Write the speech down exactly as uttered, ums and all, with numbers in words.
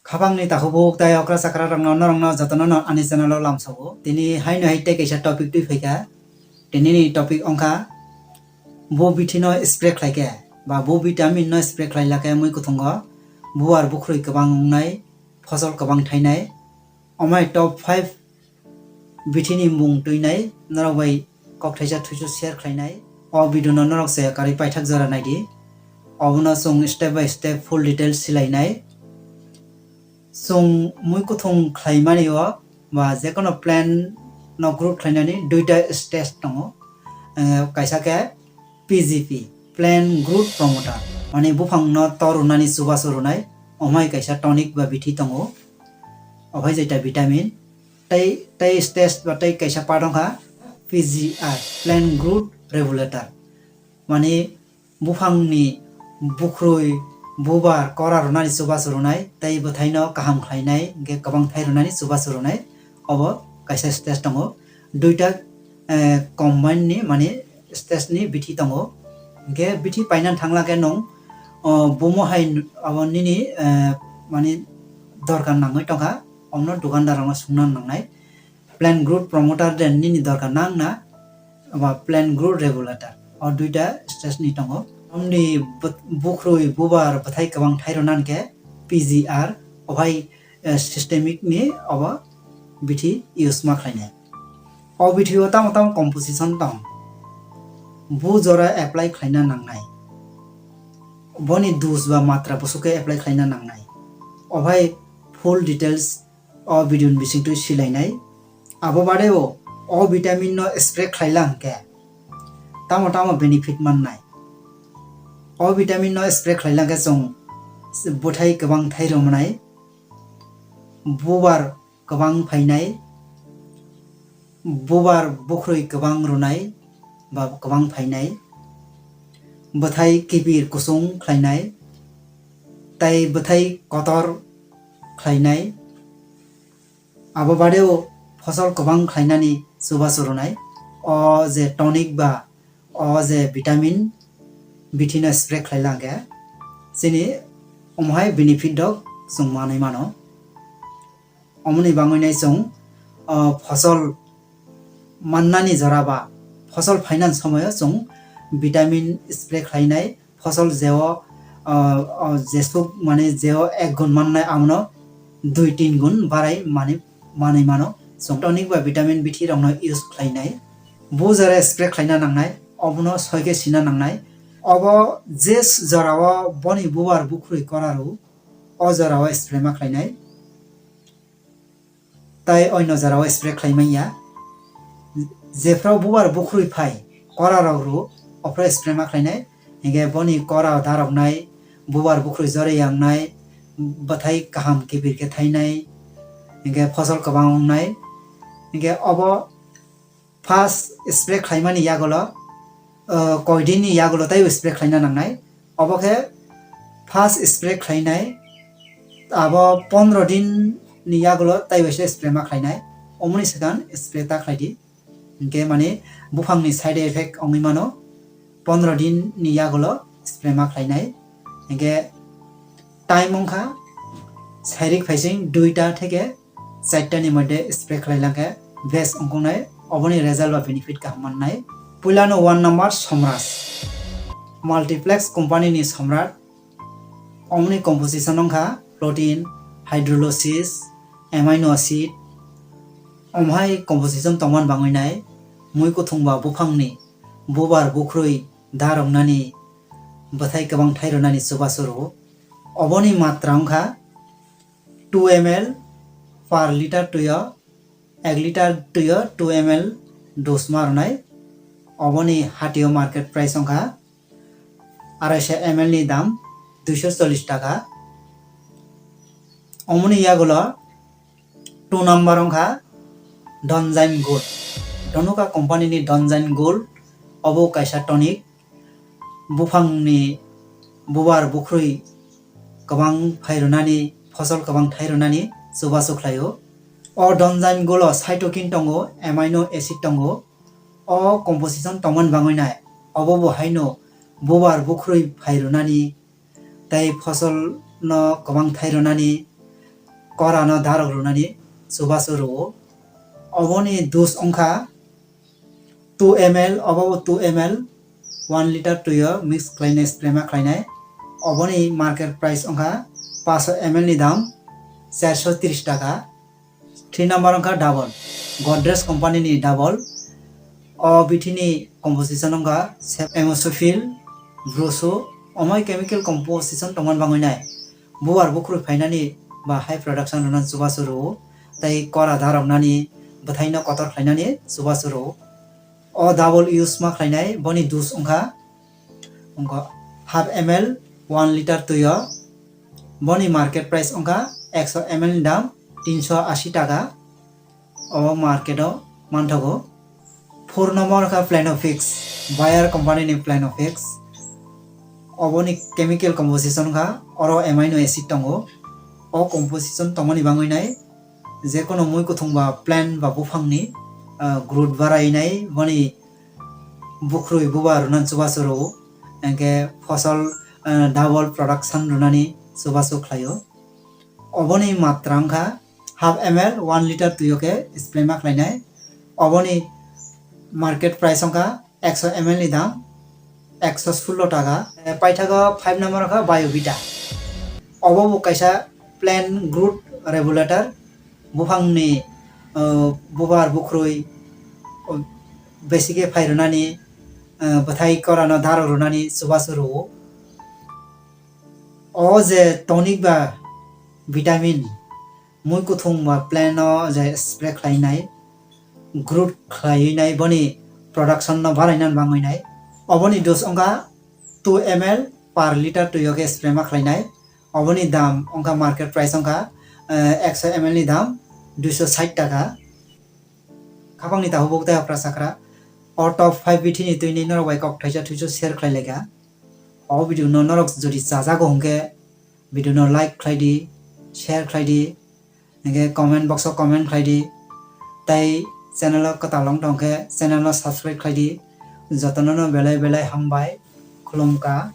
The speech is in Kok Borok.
Habangni takhuk bukhuk tei okra chakra rokno norokno jotono no ani channel o lamsogo. Tini haino hai tei kaisa topic twi phaikha. Tini ni topic wngkha bo bithi no spray khlaikhe ba bo vitamin no spray khlailakhe mui kuthungo bubar bukhrui kwbang wngnai, phosol kwbang thainai. Omai top five bithi ni mung twinai norok bai kok thaisa thuisu share khlainai. O video no norok se karwi paithak jora naidi. Obono chwng step by step full details silainai. Chwng mui kuthung khlaimani o ba jekono plant no growth khlainani duita stage tongo. Eh, kaisa khe P G P, plant growth promoter, mane buphang no tor rwnani chubachu rwnai, omai kaisa tonic ba bithi tongo. Ophai jaita vitamin, tei, tei stage ba tei kaisa part wngkha P G R, plant growth regulator, mane buphangni bukhrui, bubar, kora rwnani chubachu rwnai, tei bwthaino kaham khlainai, hwnkhe kwbang thai rwnani chubachu rwnai, obo kaisa stage tongo. Duita, eh, combine ni, mane stage ni bithi tongo. Hwnkhe bithi paina thangla khe nwng, o, bumo hai abo nini, eh, mane dorkar nangwi tongkha, omno dukandar rokno sungna nangnai. Plant growth promoter de nini dorkar nang na, ba plant growth regulator. O duita stage ni tongo. Omni bu-, bukhrui, bubar, bwthai kwbang thai rwnani khe P G R, ophai, eh, systemic ni obo bithi use ma khlainai. O bithi o tamo tamo composition tong. Bu jora apply khlaina nangnai. Boni dose ba matra bwswk khe apply khlaina nangnai. Ophai full details o video ni bisingtwi silainai. Abo bade o, o vitamin no spray khlaila hwnkhe tamo tamo benefit mannai. O vitamin no spray khlaila hwnkhe chwng bwthai kwbang thai rwmwnai, bubar kwbang phainai, bubar bukhrui kwbang rwnai ba kwbang phainai, bwthai kibir kuchung khlainai, tei bwthai kotor khlainai. Abo badeo phosol kwbang khlainani chubachu rwnai. O je tonic ba o je vitamin bithi no spray khlaila hwnkhe chini omohai benefit rok chwng manwi mano. Omoni bangwi nai chwng, o, phosol mannani jora ba phosol phainani somoyo chwng vitamin spray khlainai, phosol jeo, o, o, jesuk mane jeo ek gun mannai, abono dui tin gun barai mani, manwi mano. Chwng tonic ba vitamin bithi rokno use khlainai. Bu jora spray khlaina nangnai, obono soi khe sina nangnai. Obo je jorao boni bubar bukhrui koraru, o jorao spray ma khlainai. Tai oino jorao spray khlai manya. Jephru bubar bukhrui phai, kora rok ru, ophru spray ma khlainai. Hinkhe boni kora daroknai, bubar bukhrui jore yangnai, bwthai kaham kibir khe thainai, hinkhe phosol kwbang wngnai. Hinkhe obo first spray khlaimani yagulo, uh, koidinni yagulo taibo spray khlaina nangnai. Obo khe first spray khlainai, abo pondro din ni yagulo taibo se spray ma khlainai. Omoni swkang spray ta khlaidi. Hinkhe mane buphangni side effect wngwi mano. Pondro din ni yagulo spray ma khlainai. Hinkhe time wngkha sairik phaising duita theke charta ni moddhe spray khlai langkhe best wngkuknai, oboni result ba benefit kaham mannai. Puilano one number Somraj, Multiplex company ni Somraj, omoni composition wngkha protein, hydrolysis, amino acid, omohai composition tongmani bangwi nai mui kuthung ba buphangni bubar bukhrui daroknani bwthai kwbang thai rwnani chubachu rwo. Oboni matra wngkha two M L per litre twio, ek litre twio two M L dose ma rwnai. Oboni hatio market price wngkha arai sho M L ni dam duiso chollish taka. Omoni yagulo two number wngkha Donzyme Gold. Dhanuka company ni Donzyme Gold, obo kaisa tonic. Buphangni bubar bukhrui kwbang phai rwnani, phosol kwbang thai rwnani chubachu khlaio. O Donzyme Gold o cytokine tongo, amino acid tongo. O composition tongmani bangwi nai, obo bo haino bubar bukhrui phai rwnani, tei phosol no kwbang thai rwnani, kora no darok rwnani chubachu rwo. Oboni dos wngkha two M L, obo bo two M L, one liter twi o mix khlainai, spray ma khlainai. Oboni market price wngkha paanch sho M L ni dam charsho tris taka. Three number wngkha Dabol, Godrej company ni Dabol. O bithi ni composition wngkha sep-, Emulsifil, Brusu, omoi chemical composition tongmani bagwi nai. Bubar bukrui phainani ba high production rwna chubachu rwo, tei kora daroknani bwthaino kotor khlainani chubachu rwo. O Dabol use ma khlainai, boni dos wngkha, wngkha half M L, one liter twi o. Boni market price wngkha ekso M L ni dam tinsho ashi taka. O market o manthogo. Four number wngkha Planofix, Bayer company ni Planofix. Oboni chemical composition wngkha, oro amino acid tongo. O composition tongmani bagwi nai, jekono mui kuthung ba plant ba buphangni, ah, growth barai nai, boni bukrui buba rwna chubachu rwo, hwnkhe fosol, ah, double production rwnani chubachu khlaio. Oboni matra wngkha half M L, one liter twi o khe spray ma khlainai. Oboni market price wngkha ekso M L ni dam ekso sullo taka. Eh, paithago five number wngkha Biovita. Obo bo kaisa plant growth regulator. Buphangni, eh, bubar bukrui, oh, besi khe phai rwnani, eh, bwthai korano daro rwnani chubachu rwo. O je tonic ba vitamin, mui kuthung ba plant o je spray khlainai, growth khlaiwi nai, boni production no baraina bagwi nai. Oboni dos wngkha two M L per liter twi o khe spray ma khlainai. Oboni dam wngkha market price wngkha, eh, ekso M L ni dam duiso sait taka. Khapangni takhuk tei okra chakra. O top five bithi ni twi ni norok bai kok thaisa thuisu share khlai laikha. O video no norok jodi chajago hwnkhe video no like khlai di, share khlai di, hwnkhe comment box o comment khlai di. Tei channel o kwtal wng tong khe channel no subscribe khlai di. Jotono no belai belai hambai, khulumkha.